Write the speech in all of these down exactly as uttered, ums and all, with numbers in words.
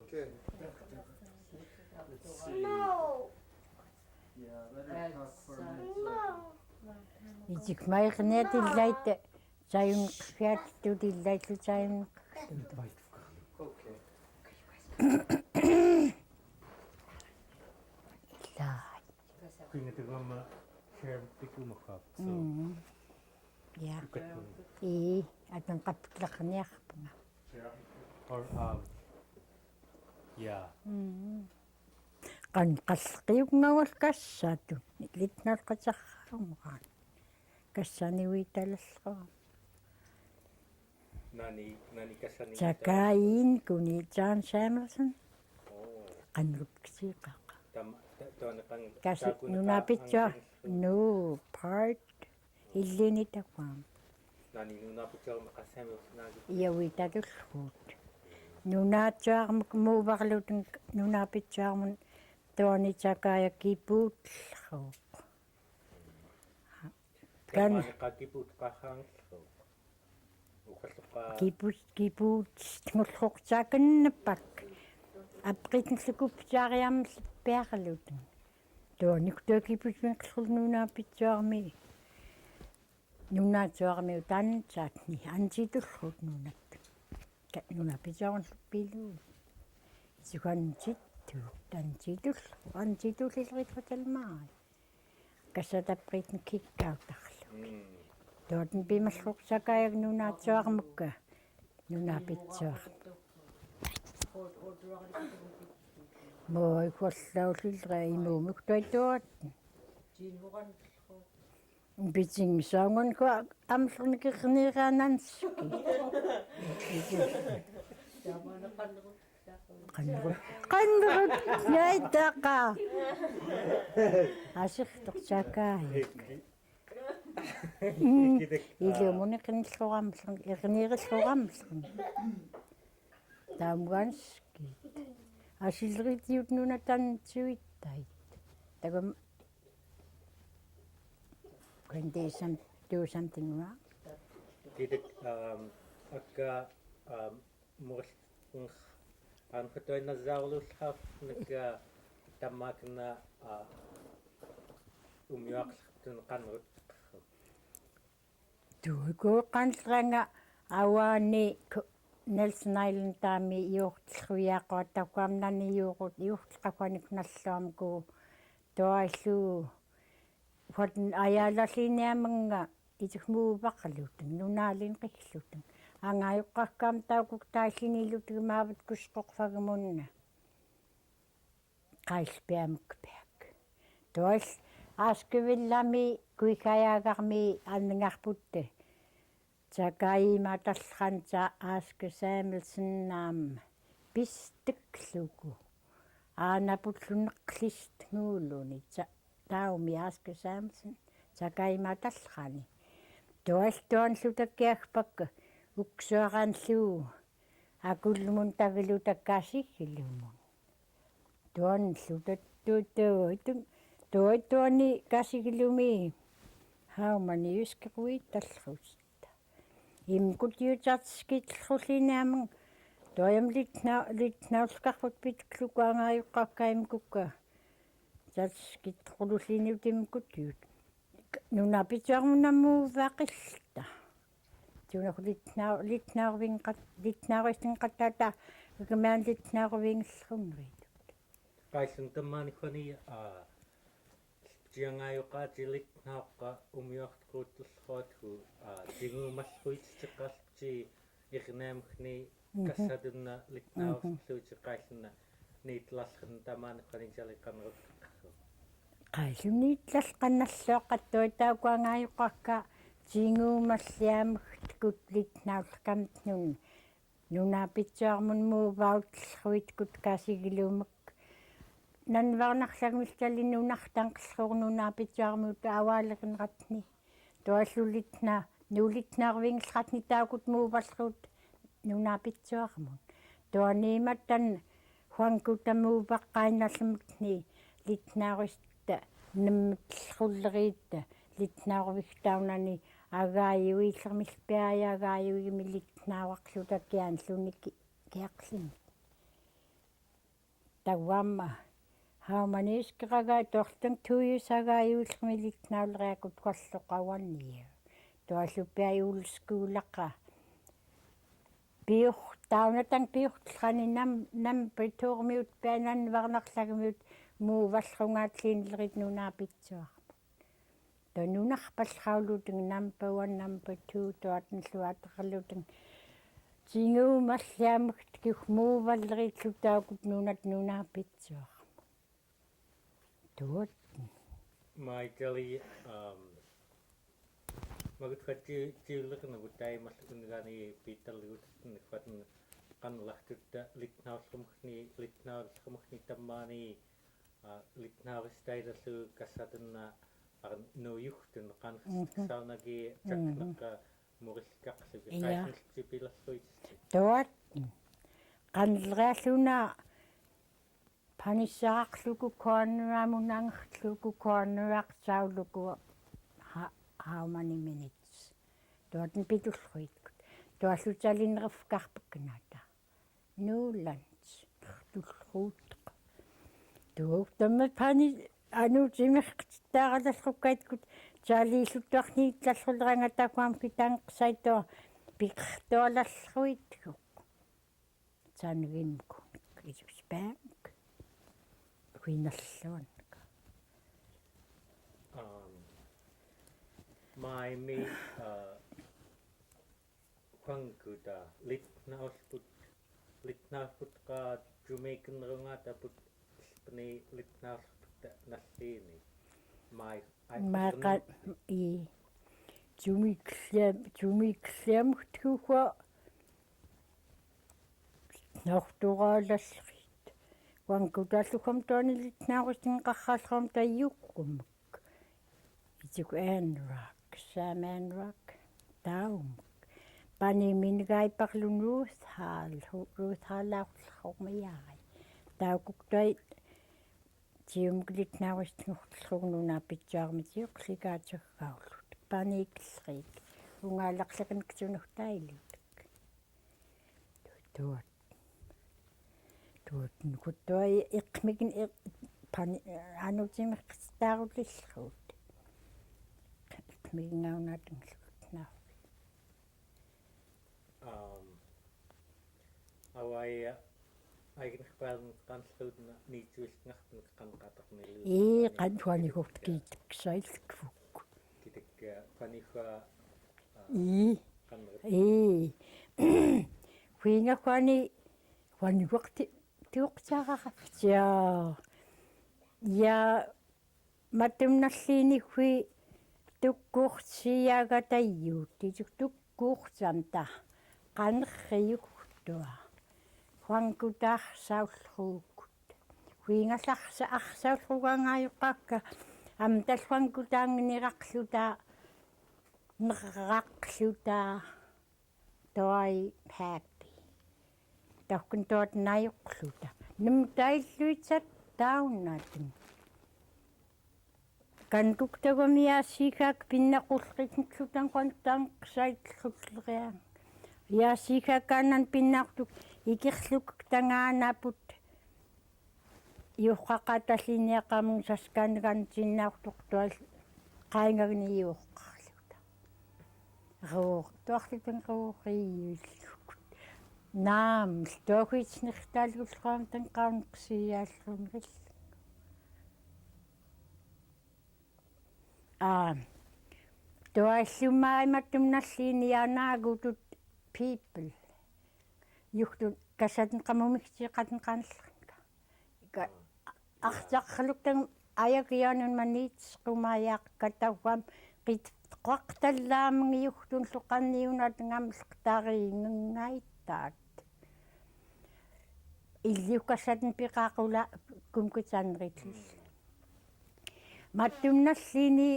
Okay. Let's see. Yeah, let her talk for a minute. Ijik mai kene tilait sayun kiat tu tilait tu sayun. Okay. Ilai. Kina tu mama share piku makap. So. Mm. Yeah. Look at me. Ii, atun kapitlak niak panga. Share. Or, um, yeah. Mm. Kan kalkiuk ngawal kasatu. Litnal kasahungan. Kasani witalsko. Nani, nani kasani witalsko? Sakain kuni John Samuelson. Oh. Kanrup kisiqaq. Tam, ta, tuan kan. Kasi nuna pitsa. No part. Ilini takuam. Nani nuna pitsa makasemil nagi. Iya wita tulkut. Nuna tsuarmuk muvarluteng nuna pitsa mun tuani cakaya kiput lhok. Kan. Kan ka kiput kahang lhok. Kipus, kipus, ngulhuk caken nepak. Apkit nglekup cariam sepiak luteng. Tuan ikto kipus ngulhuk nuna pitsuarmi. Nuna tsuarmi utan catni, anci tulhuk nuna. Nuna pitsuarmi pilu. Sukan citu, tan citul, an citul ilrit hotel mai. Kasataprit kikkautaqlu. Mm. Tuatun pimalhuk sakayak nuna tsuarmukka. Nuna pitsuar. Moi kuallaulilra imumuk tuai tuat. Pitsing saungan kua amlun kiknira nanski. Qanrut, qanrut, nyaitaqa. Asiq tuqcakai. Mm, ilo mun iqinilluramlun, iqinirilluraamlun. Tamuanskit. Asilritiut nunatan ciuitait. Tagum. Can do some, do something wrong. Kitik, um, akka, um, Murlnq anfatoy nazaululhaf neka tamakna a umyuaqltun qanrut. Tuku qanranga awani ku Nelson Island tami iuqtlquyaqua takuam nani iuqut iuqtlqakuanik nalluam ku tuailu Wat ayalalliniamnga itik mubaqluteng, nunalin qikluteng. Angayuqakkam taukuk taillinilutek mavet kusquqfagmunna. Qailpiam kpiak. Tuas askivillami kuikayagarmi anngaqputte. Cakaimatallqan ca askisaimelsen nam pistekluku. Anaputluneklisnguluni ca taumi askisaimelsen cakaimatallqani. Tualtuanlutakiakpak uksuaranlu. Akulmun tagilutak kasigilumun. Tuan sutat tutuitun tuituani kasigilumi. Haumani uskikuitallus. Imkutiut caciskit quliniameng. Tuayam litna litnaulkaqput pitkluku angayuqakka imkukka. Caciskit qululiniut imkutiut. Nunapituaq munamuvaqilta. Tunaq litnau litnaurvingqat litnauristingqatata. Ukmian litnaurvingilqunritut. Qaillun tamani qani a Tiangayuqaatilik nauqa umiuqtuqutullhuatku a tingumalhuititiqalti iqniamkni kassatunna litnauqluutiqaillunna niitlalqin tamani qanitaliqanrut. Qaillun niitlalqannalluaqattuitaukuangayuqakka tingumalliamktkut litnaulkamtnun. Nunapitsuarmun muvautllhuitkut kasigilumik. Nanvarnaqlagmiltali nunaqtanqlhuq nunapitsuarmut awaliqnratni. Tuallulitna nulitnarvinglqatni taukut muvallhut nunapitsuarmun. Tuanimatan huangkuta muvaqqainalmikni litnaurista nemmitlhulleritta litnaurviktaunani agaiuillermilpiai agaiuimi litnauraqlutakianluni kiaqlin. Tauam, Haumani iskeraga, tuorteng tuiusaga iulrmi litnaulriakut kualloqa one year. Tualupia iulskuulaqa. Piuq, taunatang piuqtani nam, number two-rmiut pia nanvarnarlagmiut muuvallrunga tlinlrit nunapitsuarmut. Tua nunaqpallrauluteng number one, number two, tuatnluatarluteng. Tingumalliamiktikiuq muuvallriillu taukup nunat nunapitsuarmut. Tuot. Maitali, um, magut kati tiulernagut taimallukunngani Peter Lutenfatn kanlahtutta litnaulrumukni, litnaulrumukni tammani, uh, litnauristailallu kasatenna arnujuktun kanrsaunagi jaknaka murillkaqlugi. Ia. Kaisniltipilalluitsi. Tuot. Kanlrialluna Panisaqluku corner-a, munangerluku corner-a, sauluku ha-, how many minutes. Tuatun pitullruitkut. Tuallu talinrefkaqpeknata. Nulands. Tullruutaq. Tuuk tamat pani anu timeqtitaqalallukaitku. Talillutuarniitallulranga takuam kitanqsaitua. Pikertualallruitkuk. Sanngimkun, isuspank, huinalluank. Um, maimi, uh, huangkuta, litnaulput, litnaulput ka tumikinrungataput, ilpni litnaulput nallini. Mai, ai, Maka, i, tumikliam, tumikliam tukua, Nauqtuqalallrit. Huangkutallukamtuani litnauristinqaqallramta iukumk. Ituk Anrak, Sam Anrak, taumk. Pani mingai parlun Ruth Hall, Ruth Hall auqlrumiyai. Taukuktai tiumk litnauristinguqlrung nunapitsuarmit iuklikatsakkaullut. Pani iklrik. Ungalaqlikin ksunuhtaillut. Tuot. Tuot nukuttua iqmigin iq-, pani, anu timeqtitaqulillrut. Iqmigin aunatinglukut nau. Um, awai, aikin kepal kan lhut na, ni tuil ngah pun kan katak ni lu. Ii, kan tuan ikut kitik sailkfuk. Kitik, eh, kan ikut Ii. Ii. Huinga kwani, kwani wakti, ti wakti akakaftia. Ia, matum nallini hui tukkuqsiaga taiu, ti tukkuqsanta. Qanriuktua. Huangkuta aqsaulluukut. Huinga aqsa, aqsaulluukut angayuqakka. Amtal huangkuta anginiraqluta. Neraqluta tuai happy. Tauhkun tuat nayuqluta. Nemtailluitsat taunatin. Kan kuktaga miasikak pinnaqulqitlutan kuan tangqsaitlutleang. Iasikak kanan pinnaqtuk ikirluk tanganaput. Iuqaqatalliniaqamung saskan kan tinnauqtuq tual qaingagni iuqaqluta. Ruuq, tuaqlutang ruuq iillukut. Naam, tuakuitsniqtalgulqaamtang qaunqsiallunrilluk. Aa, tuallumai matum nallini anaagutut people. Iuktun kasatin qamumiktiqatin qanllinka. Ka, aqsaqluktang ayakianun manitsqumayaq katauham qitquaqtallaamung iuktun lluqanniunat ngamlqtariingaitaat. Illiuk kasatin piqaqula kumkutsanritil. Matum nallini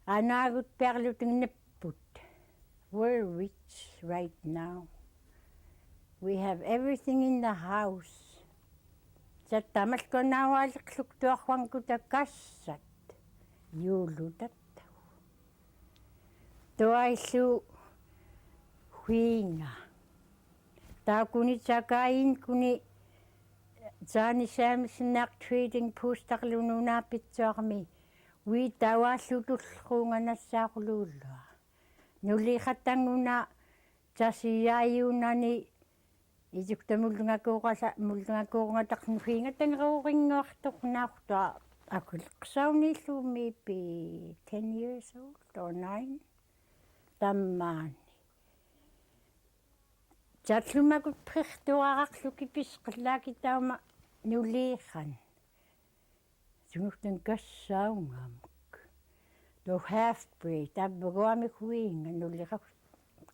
anaagut piaqluting nepput. We're rich right now. We have everything in the house. Sattamalkua naualiqluktuaq huangkuta kassat. Iulutattau. Tuaillu huinga. Taukuni sakainkuni Sani Samuelsen, Trading Post, Tarlununa Pitsormi, Witawa Lutulkunga Nasarululua. Nuli Katanguna, Sasi Ayunani, Ijukta Mulungakurasa, Mulungakurungataq nuhinga tangaruringuaqtuq nauqta, Akuliqsaunillu, maybe ten years old or nine. Tamani. Tatlumakut priqtuaraqluki pisqillaki tauma nuliqan. Tunuktan kassaungamuk. To half breed, tabuguamik huinga nuliqak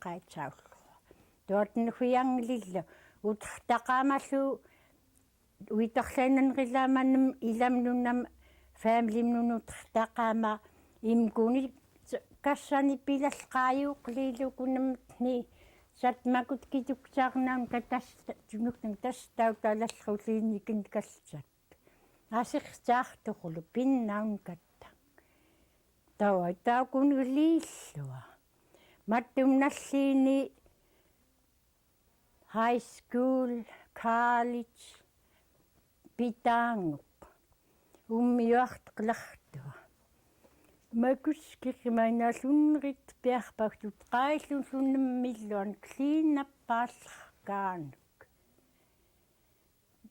qaitsaullu. Tuatun huianglillu, utqtaqamallu, Uitaqlainan qilamanam ilamnunam familynun utqtaqama imkuni kassani pilallqaayuqlilukunamtni satmakut kituktarnaun katas tunuktan tastautalallqulinikin kalsat. Asiqsaaqtuqulu pinnaun kattang. Tauaitaukun liillua. Mattum nalliini High school, college, pitaanguq, ummiuaqtaqlaqtua. Makuskikimainallunrit piaqpaktut qaillunlunam milluan clean up paallaqkaanuk.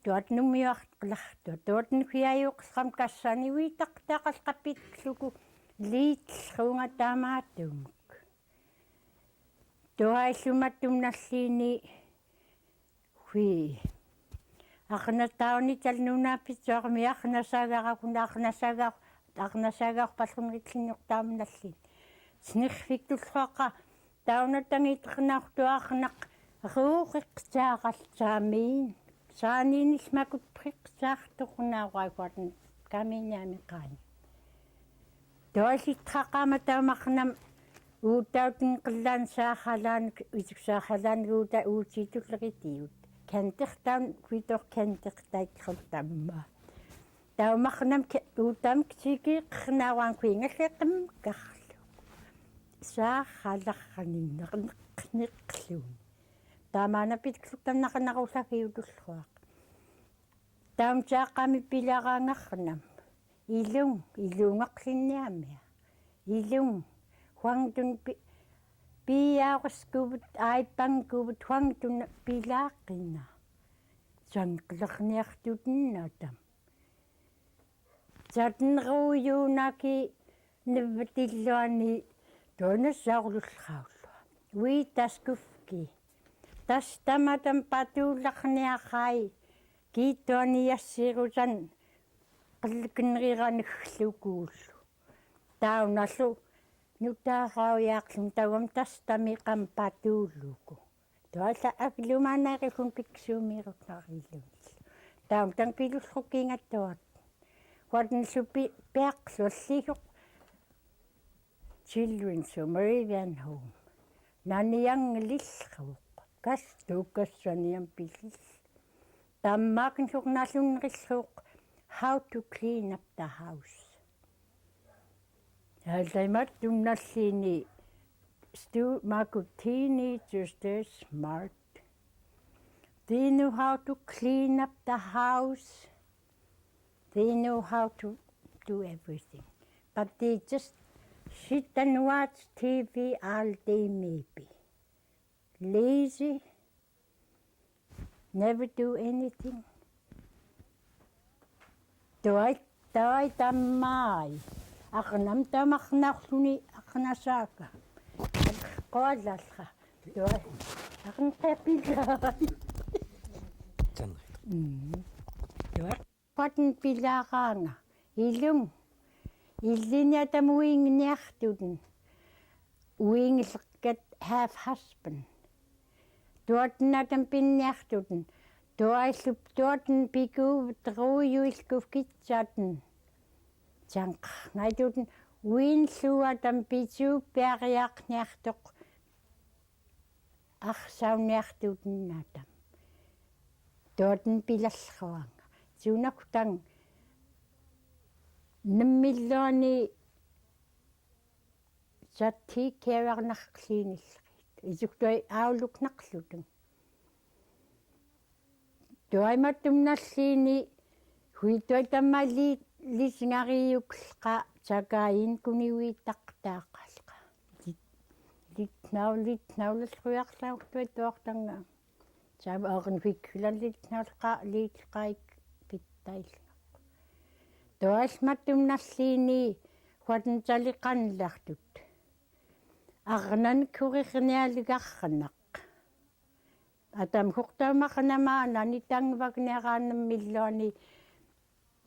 Tuatnum iuaqtaqlaqtua, tuatnum hiaiuqsqam kassani uitaqtaqalqapitluku liitllunga tamaatumuk. Tuaillumattum nalliini hui. Aqnatauni talnuna pitsuarmi aqnasagarakun aqnasaga aqnasagauqpallunritlinnuq taum nalliin. Sniqfiktulluaqa taunatangitaqnauqtuaqnaq ruuqiqsaaqaltamiin. Saaniinil makut priqsaaqtuqnauqaikuatn kamiiniamiqain. Tuaillitraqama taumaqnam uutautngqillan saaqalaanik isuk saaqalaanik uuta uutitullritiut. Kantiqtaun kuituq kantiqtaitqut tamma. Taumaqnam ke utam kikiqnauan kuingalliqmkarlu. Saaqalaqaninneqniqlun. Tamaana pitkluk tamnaqnaqulakiutulluaq. Taum saaqami pilarangarnam. Ilung, ilungaqlinniamia. Ilung, huangtun pi piiaruskuvut aipangkuvut huangtun pilaqina. Sangqlaqniaqtutnatam. Satnruuyunaki nivvitilluani tuanasaqulullaullua. Wi taskufki. Tastamatam patullaqniaqai. Kiituani assirusan qilkinriranihlukuullu. Taunallu nutaaqauyaaqlun tauam tastamiqam patulluku. Tuailla aklumanaiqilun piksumirutnaqilun. Taum tang pilullukingatuat. Huatnllu pi piaqluallihuq. Children's Moravian Home. Nanianglilhuq. Kastukassaniam pilil. Tammakinhuq nalunrilhuq. How to clean up the house. Altaimattum nalliini stu makut teenagers, they're smart. They know how to clean up the house. They know how to do everything. But they just sit and watch T V all day maybe. Lazy. Never do anything. Tuai, tuai tamai. Aqnam tamaqnaqluni aqnasaka. Qualalqa. Tuai. Aqnqapilai. Tuai. Patn pilaqanga. Ilung. Illiniatam uingniaqtutn. Uinglqat half husband. Tuatnatam pinniaqtutn. Tuaillup tuatn pikuvt ruuyuilkuvkitsatn. Sangqngaitutn. Uinluatam pisuupiariaqniaqtuq. Aqsauniaqtutnatam. Tuatn pilallruanga. Sunaktang. Nimmilluani sattikiaviarnaqlinillrit. Isuktuai auluknaqlutng. Tuai mattum nalliini, hui tuai tamma li-, lisiñariukka, cakain kuni uitaktakalka. Li-, litnau, litnau lalkuiaklang tuai tuaktangang. Cam akan huiklan litnaulka, litkaik pittailngak. Tuai mattum nalliini, huatun calikanlaktut. Arnan kuriknialigarnak. Atam huktaumaqnama nanitang vakniaran milluani.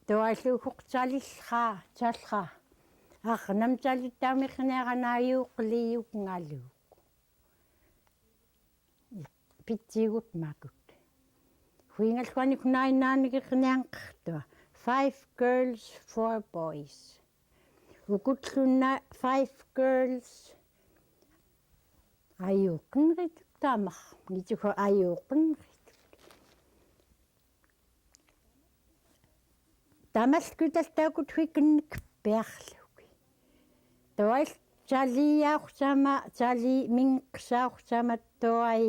Tuai hukcalilka, calka. Arnam calittaumiqniaran ayuqliukngalu. Pitsigut makut. Huingal huani hunainaan kikniangktua. Five girls, four boys. Ukutlu na five girls. Ayuqnritut tamaq. Ngituho ayuqnritut. Tamalkutal taukut huiknik piaqluki. Tuai caliauqsama, cali mingqsauqsama tuai.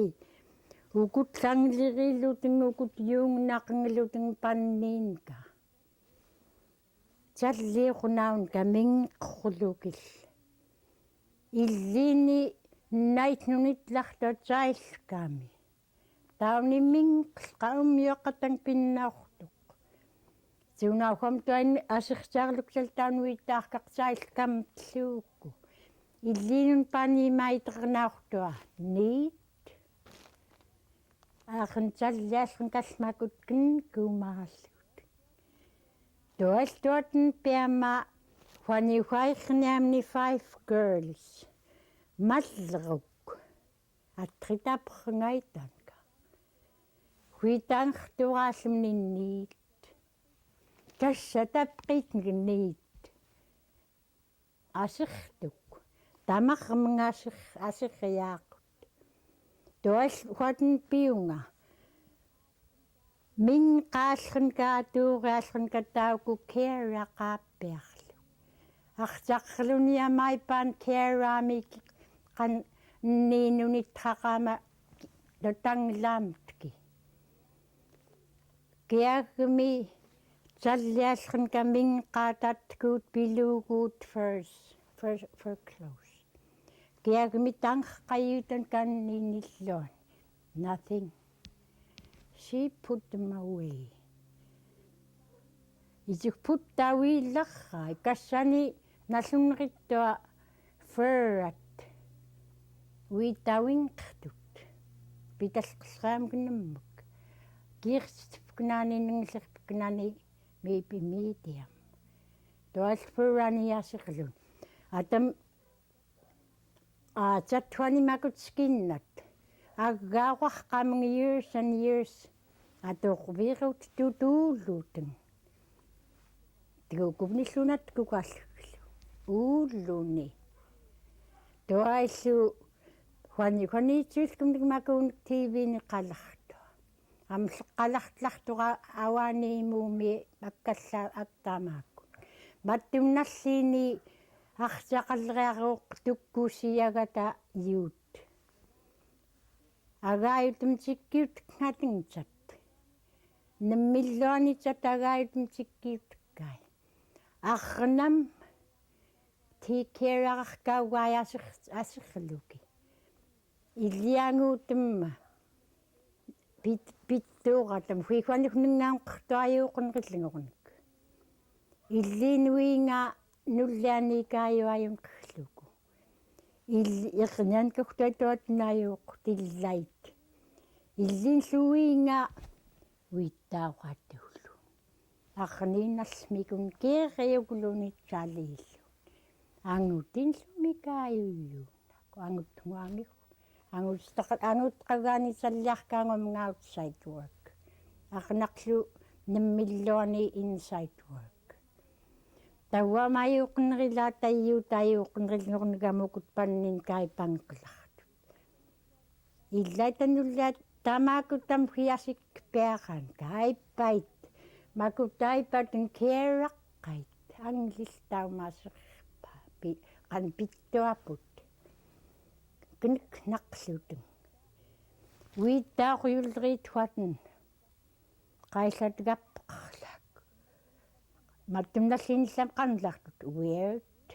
Ukut langliriluting, ukut yungnaqngiluting panninka. Calliuqnaunka mingqlukil. Illini nait nunitlaqtua cailkami. Tauni mingqlka umyoqatang pinnauqtuk. Sunauham tuai asiqcarluktal taun uitaqkaq cailkamtluku. Illinun panimaiternauqtua. Nit. Akan callialkan kalmakut kin kumalut. Tuai tuatun piama huani huaikniamni five girls. Mallruk. Atritapqngaitanka. Huitangqturallumni nit. Kassatapqitngni nit. Asiqtuk. Tamaq mnga asiq, asiqyaqut. Tuai huatun piunga. Mingqaalqnka, tuurialqnka tauku kiaraqapiaqlu. Aqcaqluni amaipan kiarami kan ninunitqaqama tatanglamtki. Kiagmi callialqnka mingqaatatkut pilugut first, first, first close. Kiagmi tangqayutanka ninilluan. Nothing. She put them away. Ijuk put tawilaqai kassani nalunritua ferat. Uitawingqtut. Pitalqsqamknmk. Kiiqstpknani ningliqpknani maybe medium. Tuai furani asiqlun. Atam, a, chatwani makut skinnat. Aggaquaq kamung years and years. Atuqbirut tutuluting. Tukubnilunat kukallu. Uluni. Tuaisu, huani, huani isulkum nik makun T V ni kalaktua. Am kalaktlaktura awani mumi akkalla aktamakun. Mattum nallini aksaqalriaruq tukkusiagata iut. Agaiutum cikkiut ngating chat. Nemmilluani chat agaiutum cikkiut kai. Arnam tikiaraq kaugai asik, asikluki. Ilianguutum pit-, pittuuqatam huihuanik ningaunqtuayuuqunqillingurnik. Illiin uinga nulliani kaayuayunqluku. Illi-, iqniankuktuatuatnayuuqtillait. Illiin uinga uitauqatulu. Aqninalmikun kiiqiukluni calilu. Angutinlumi kaayuyuun. Angut nguangiq. Angut taq-, angut qagani salliaqkanguam outside work. Aqnaqlu nemmilluani inside work. Tauam ayuuqnrila taiut ayuuqnril ngurnigamukut pannin kaipangklaktut. Ilait anulliat tamakutam huiasik piaqan kaipait. Makutaipatun kiaraqait. Anglil taumasik pa-, pi-, kan pittuaput. Knik naqlutung. Uitauq yulriit huatun. Qaillat gapqlak. Mattumnalliinillam qanlaktut. Weird.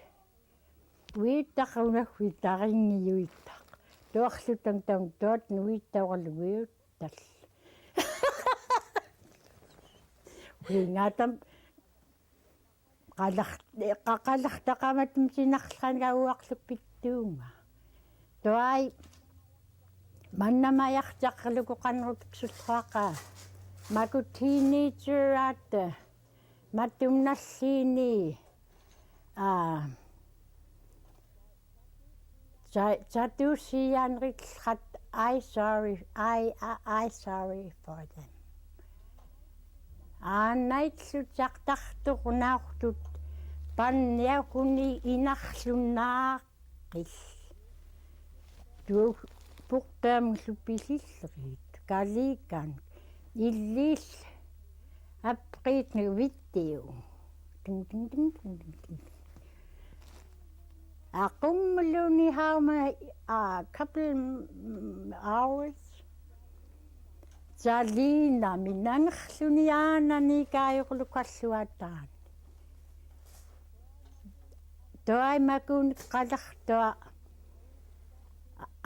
Weird taq unawhitarinngiuitaq. Tuaqłutangtang tuatni weird tauqal weird tal. Wingatam qalaq, qa-, qalaqtaqamat msinaqłanngauaqłupittunga. Tuai, mannamaiaqtaqłuku qanrutksulhuaqa. Maku teenager ata. Mattumnalliini. Ah. Sa-, satusianritłat, I sorry, I, I, I sorry for them. Aanaitlutiaqtaqtuq nauqtut, panniakuni inaqłunnaaqil. Tuuk puqtaamlu pilillriit, kalikan, illiil, apqiit ni video. Ting, ting, ting. Aqummuluni, how many, a couple, mm, hours. Salina, minanaqłuni aanani kaiuqlukalluataan. Tuai makuun qalaqtua,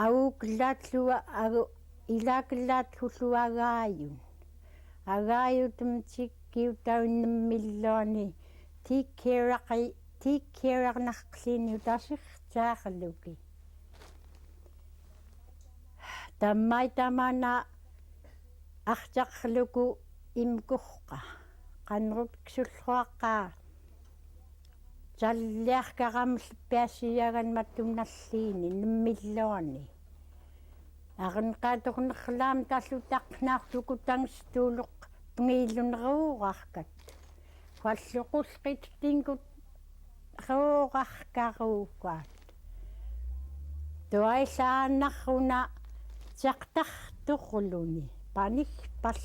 auklaat lua, au-, ilaklaat hulua agaajun. Agaajut msikkiutaun nemmilluani, tikiiraqi-, tikiiraqnaqłini utasiqtaaqłuki. Tammaitamana aqtaqłuku imkuhqa, qanrutksulhuaqa, talliaqkaramlpiasiagan mattumnalliini, nemmilluani. Arnqaturniqlaam tallutaq nauqtut ukutangstuuluq pngiilun ruuraqkat. Falluqulqittingkut ruuraqkaruukaat. Tuailaanaquna tiaqtaqtuqłuni, panikpal